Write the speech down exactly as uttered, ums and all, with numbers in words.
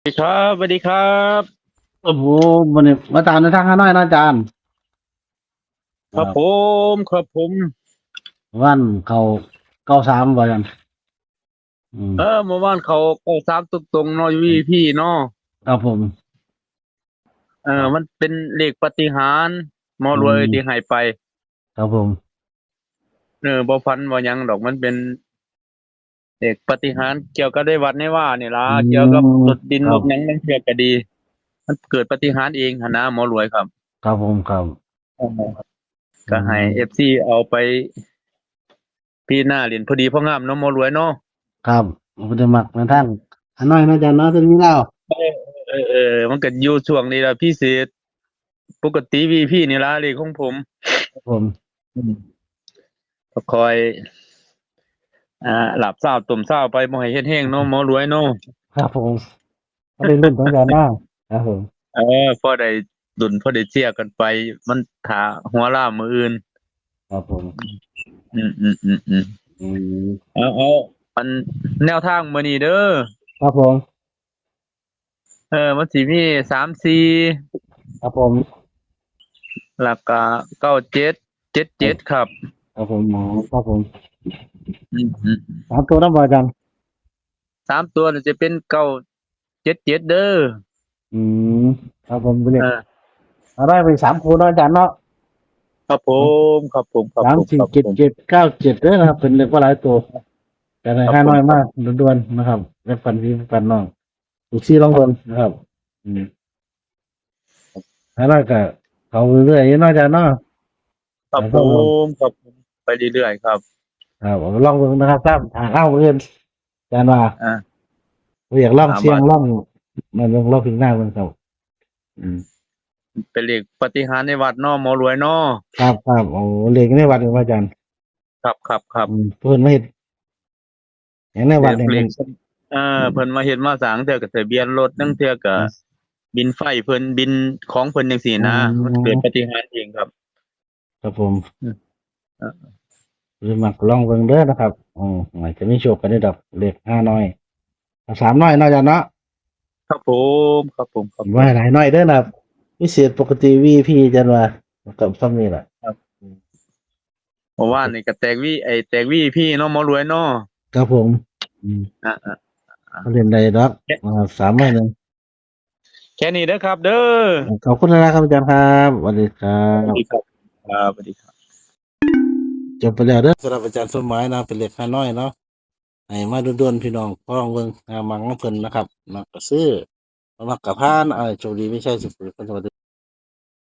สวัสดีครับ สวัสดีครับ โอ้โห วันนี้มาตามในทางฮานอยนะอาจารย์ ครับผมครับผม วันเขาเก้าสามวันกันอืม เออเมื่อวานเขาเก้าสามตรงๆเนาะวีพีเนาะ ครับผม เออมันเป็นเลขปาฏิหาริย์หมอรวยที่ให้ไป ครับผม เออบ่ฝันบ่หยังดอกมันเป็นเลขปาฏิหาริย์เกี่ยวกับได้วัดในว่านี่ล่ะเกี่ยวกับรถดินรถหยังนั่นเกี่ยวก็ดี มันเกิดปาฏิหาริย์เองหั่นนะหมอรวยครับ ครับผมครับ ก็ให้เอฟซีเอาไปพิจารณาเล่นพอดีพองามเนาะหมอรวยเนาะ ครับผมได้มักในทางฮานอยนะอาจารย์เนาะเป็นมีเล่า เออเออเออมันก็อยู่ช่วงนี้ล่ะพิเศษ ปกติวีพีนี่ล่ะเลขของผม ครับผม อืมก็คอย อ่าหลับเช้าต้มเช้าไปบ่ให้เฮ็ดแฮงเนาะหมอรวยเนาะ ครับผมก็ได้รุ่นของอาจารย์เนาะครับผม เออพอได้ดุนพอได้เชียร์กันไป มันถาหัวล่ามื้ออื่น ครับผม อืมอืมอืมอืม อืม เอาเอาอันแนวทางมื้อนี้เด้อ ครับผม เออมันสิมีสามสี่ ครับผม แล้วก็เก้าเจ็ดเจ็ดเจ็ดครับ ครับผมหมอครับผม อืมอืม สามตัวนำบ่อาจารย์ สามตัวน่ะจะเป็นเก้าเจ็ดเจ็ดเด้อ อืมครับผมเป็นเลข เออ เอาได้เป็นสามคู่เนาะอาจารย์เนาะ ครับผมครับผมครับ สาม ผม สี่ ครับ เจ็ด ผม เจ็ด เก้า เจ็ดเด้อนะครับ เป็นเลขว่าหลายตัวแต่ใน ครับ ห้าน้อย ผม มากด่วนๆนะครับเลขฟันพี่ฟันน้องลูกซี่ลองเบิ่งนะครับ อืมห้าน้อยก็เขาเรื่อยๆอยู่เนาะอาจารย์เนาะ ครับ ครับ ผมครับผมไปเรื่อยๆครับ ครับเอาลองเบิ่งนะครับตามทางเข้าเพื่อนอาจารย์ว่า อ่า บ่อยากลอง อ่า เสี่ยง บาด ลองมันลองลองพิจารณาเบิ่งครับ อืม เป็นเลขปาฏิหาริย์ในวัดเนาะหมอรวยเนาะ ครับครับโอ้เลขในวัดเลยว่าอาจารย์ ครับครับครับ อืมเพิ่นมาเฮ็ดอย่างในวัดเนี่ย เล เพิ่ ข น เออเพิ่นมาเฮ็ดมาสร้างเทื่อก็ทะเบียนรถนั่งเทื่อก็ อืม บินไฟเพิ่นบินของเพิ่นจังซี่นะ อืม มันเกิดปาฏิหาริย์เองครับ ครับผม อืมอ่ะ หรือมักลองเบิ่งเด้อนะครับอืมอาจจะมีโชคกันได้ดอกเลขห้าน้อยสามน้อยเนาะอาจารย์เนาะ ครับผมครับผมครับผม ว่าหลายน้อยเด้อนะครับพิเศษปกติวีพีอาจารย์ว่ากับซ้ำนี่แหละ เมื่อวานนี่ก็แตกวีไอแตกวีพีเนาะหมอรวยเนาะ ครับผมอืม อ่ะอ่ะ ก็เล่นได้ดอกนะครับสามร้อยหนึ่ง แค่นี้เด้อครับ เด้อ ขอบคุณนะครับอาจารย์ครับสวัสดีครับ สวัสดีครับครับสวัสดีครับ จบไปแล้วเด้อสำหรับอาจารย์สมหมายนะเป็นเลขห้าน้อยเนาะให้มาด่วนๆพี่น้องพ้องเบิ่งหามังของเพิ่นนะครับมักก็ซื้อบ่มักก็ผ่านเอาให้โชคดีมีชัยสุขๆคนสวัสดี